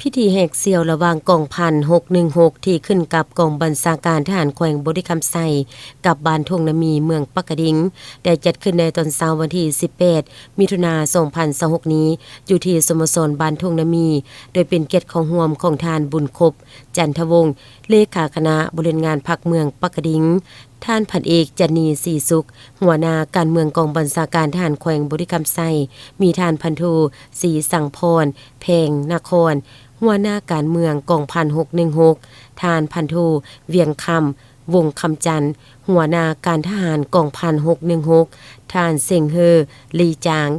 ພິທີແຫກສ່ຽວລະຫວ່າງກອງພັນຫົກໜຶ່ງຫົກ ທີ່ຂຶ້ນກັບກອງບັນຊາການທະຫານແຂວງບໍລິຄຳໄຊ ກັບບ້ານທົ່ງນາມີ ເມືອງປາກກະດິງ ໄດ້ຈັດຂຶ້ນໃນຕອນເຊົ້າວັນທີສິບແປດ ມິຖຸນາ ສອງພັນຊາວຫົກນີ້ ຢູ່ທີ່ສະໂມສອນບ້ານທົ່ງນາມີ ໂດຍເປັນກຽດເຂົ້າຮ່ວມຂອງທ່ານ ບຸນຄົບ ຈັນທະວົງ ເລຂາຄະນະບໍລິຫານງານພັກເມືອງປາກກະດິງ, ທ່ານພັນເອກ ຈັນນີ ສີສຸກ ຫົວໜ້າການເມືອງກອງບັນຊາການທະຫານແຂວງບໍລິຄຳໄຊ, ມີທ່ານພັນໂທ ສີສັງພອນ ແພງນະຄອນ ຫົວໜ້າການເມືອງກອງພັນຫົກໜຶ່ງຫົກ, ທ່ານພັນໂທ ວຽງຄຳ ວົງຄຳຈັນ ຫົວໜ້າການທະຫານກອງພັນຫົກໜຶ່ງຫົກ, ທ່ານ ເຊັງເຮີ່ ລີຈາງ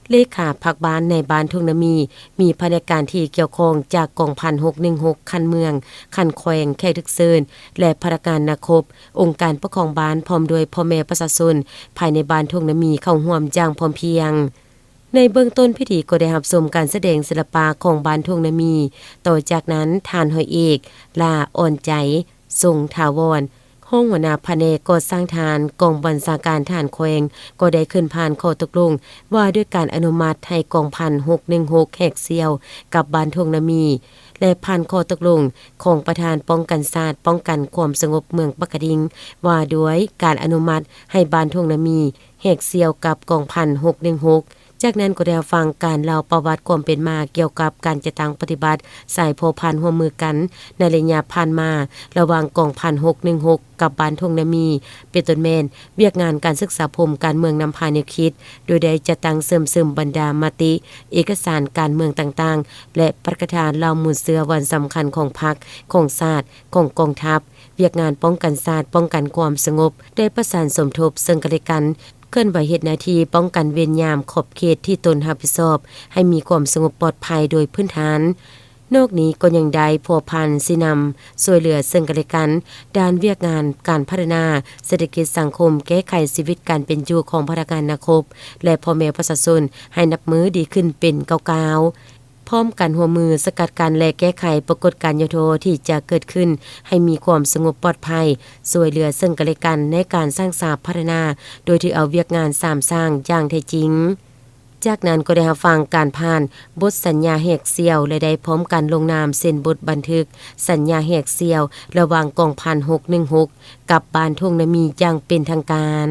ເລຂາພັກບ້ານໃນບ້ານທົ່ງນາມີ, ມີພະແນກການທີ່ກ່ຽວຂ້ອງຈາກກອງພັນຫົກໜຶ່ງຫົກ ຂັ້ນເມືອງ, ຂັ້ນແຂວງ, ແຂກຖືກເຊີນ ແລະ ພະນັກງານນັກຄົບ, ອົງການປົກຄອງບ້ານ ພ້ອມດ້ວຍພໍ່ແມ່ປະຊາຊົນພາຍໃນບ້ານທົ່ງນາມີເຂົ້າຮ່ວມຢ່າງພ້ອມພຽງ. ໃນເບື້ອງຕົ້ນພິທີກໍໄດ້ຮັບຊົມການສະແດງສິລະປະຂອງບ້ານທົ່ງນາມີ. ຕໍ່ຈາກນັ້ນ, ທ່ານຮ້ອຍເອກ ຫຼ້າ ອ່ອນໃຈ ຊົງຖາວອນ ຮອງຫົວໜ້າພະແນກກໍ່ສ້າງທານກອງບັນຊາການທະຫານແຂວງ ກໍໄດ້ຂຶ້ນຜ່ານຂໍ້ຕົກລົງວ່າດ້ວຍການອະນຸມັດໃຫ້ກອງພັນຫົກໜຶ່ງຫົກ ແຫກສ່ຽວກັບບ້ານທົ່ງນາມີ ແລະ ຜ່ານຂໍ້ຕົກລົງຂອງປະທານປ້ອງກັນຊາດ ປ້ອງກັນຄວາມສະຫງົບເມືອງປາກກະດິງ ວ່າດ້ວຍການອະນຸມັດໃຫ້ບ້ານທົ່ງນາມີ ແຫກສ່ຽວກັບກອງພັນຫົກໜຶ່ງຫົກ. ຈາກນັ້ນກໍໄດ້ຮັບຟັງການເລົ່າປະຫວັດຄວາມເປັນມາກ່ຽວກັບການຈັດຕັ້ງປະຕິບັດສາຍພົວພັນຮ່ວມມືກັນໃນໄລຍະຜ່ານມາ ລະຫວ່າງກອງພັນຫົກໜຶ່ງຫົກ ກັບບ້ານທົ່ງນາມີ ເປັນຕົ້ນແມ່ນວຽກງານການສຶກສາພົມ ການເມືອງນຳພາແນວຄິດ, ໂດຍໄດ້ຈັດຕັ້ງເຊື່ອມຊຶມບັນດາມະຕິ, ເອກະສານການເມືອງຕ່າງໆ ແລະ ປະກາດຖານເຫຼົ່າມູນເຊື້ອວັນສຳຄັນຂອງພັກ, ຂອງຊາດ, ຂອງກອງທັບ, ວຽກງານປ້ອງກັນຊາດ, ປ້ອງກັນຄວາມສະຫງົບ, ໄດ້ປະສານສົມທົບເຊິ່ງກັນແລະກັນ, ເຄື່ອນໄຫວເຮັດໜ້າທີ່ປ້ອງກັນເວນຍາມຂອບເຂດທີ່ຕົນຮັບຜິດຊອບ ໃຫ້ມີຄວາມສະຫງົບປອດໄພໂດຍພື້ນຖານ. ນອກນີ້ກໍຍັງໄດ້ພົວພັນຊີ້ນຳຊ່ວຍເຫຼືອເຊິ່ງກັນແລະກັນ ດ້ານວຽກງານການພັດທະນາເສດຖະກິດສັງຄົມ, ແກ້ໄຂຊີວິດການເປັນຢູ່ຂອງພະນັກງານນັກຮົບ ແລະ ພໍ່ແມ່ປະຊາຊົນໃຫ້ນັບມື້ດີຂຶ້ນເປັນກ້າວໆ. ພ້ອມກັນຮ່ວມມືສະກັດກັ້ນ ແລະ ແກ້ໄຂປາກົດການຫຍໍ້ທໍ້ທີ່ຈະເກີດຂຶ້ນ ໃຫ້ມີຄວາມສະຫງົບປອດໄພ, ຊ່ວຍເຫຼືອເຊິ່ງກັນແລະກັນໃນການສ້າງສາພັດທະນາ ໂດຍຖືເອົາວຽກງານສາມສ້າງຢ່າງແທ້ຈິງ. ຈາກນັ້ນກໍໄດ້ຮັບຟັງການຜ່ານບົດສັນຍາແຫກສ່ຽວ ແລະ ໄດ້ພ້ອມກັນລົງນາມເຊັນບົດບັນທຶກສັນຍາແຫກສ່ຽວ ລະຫວ່າງກອງພັນຫົກໜຶ່ງຫົກ ກັບບ້ານທົ່ງນາມີຢ່າງເປັນທາງການ.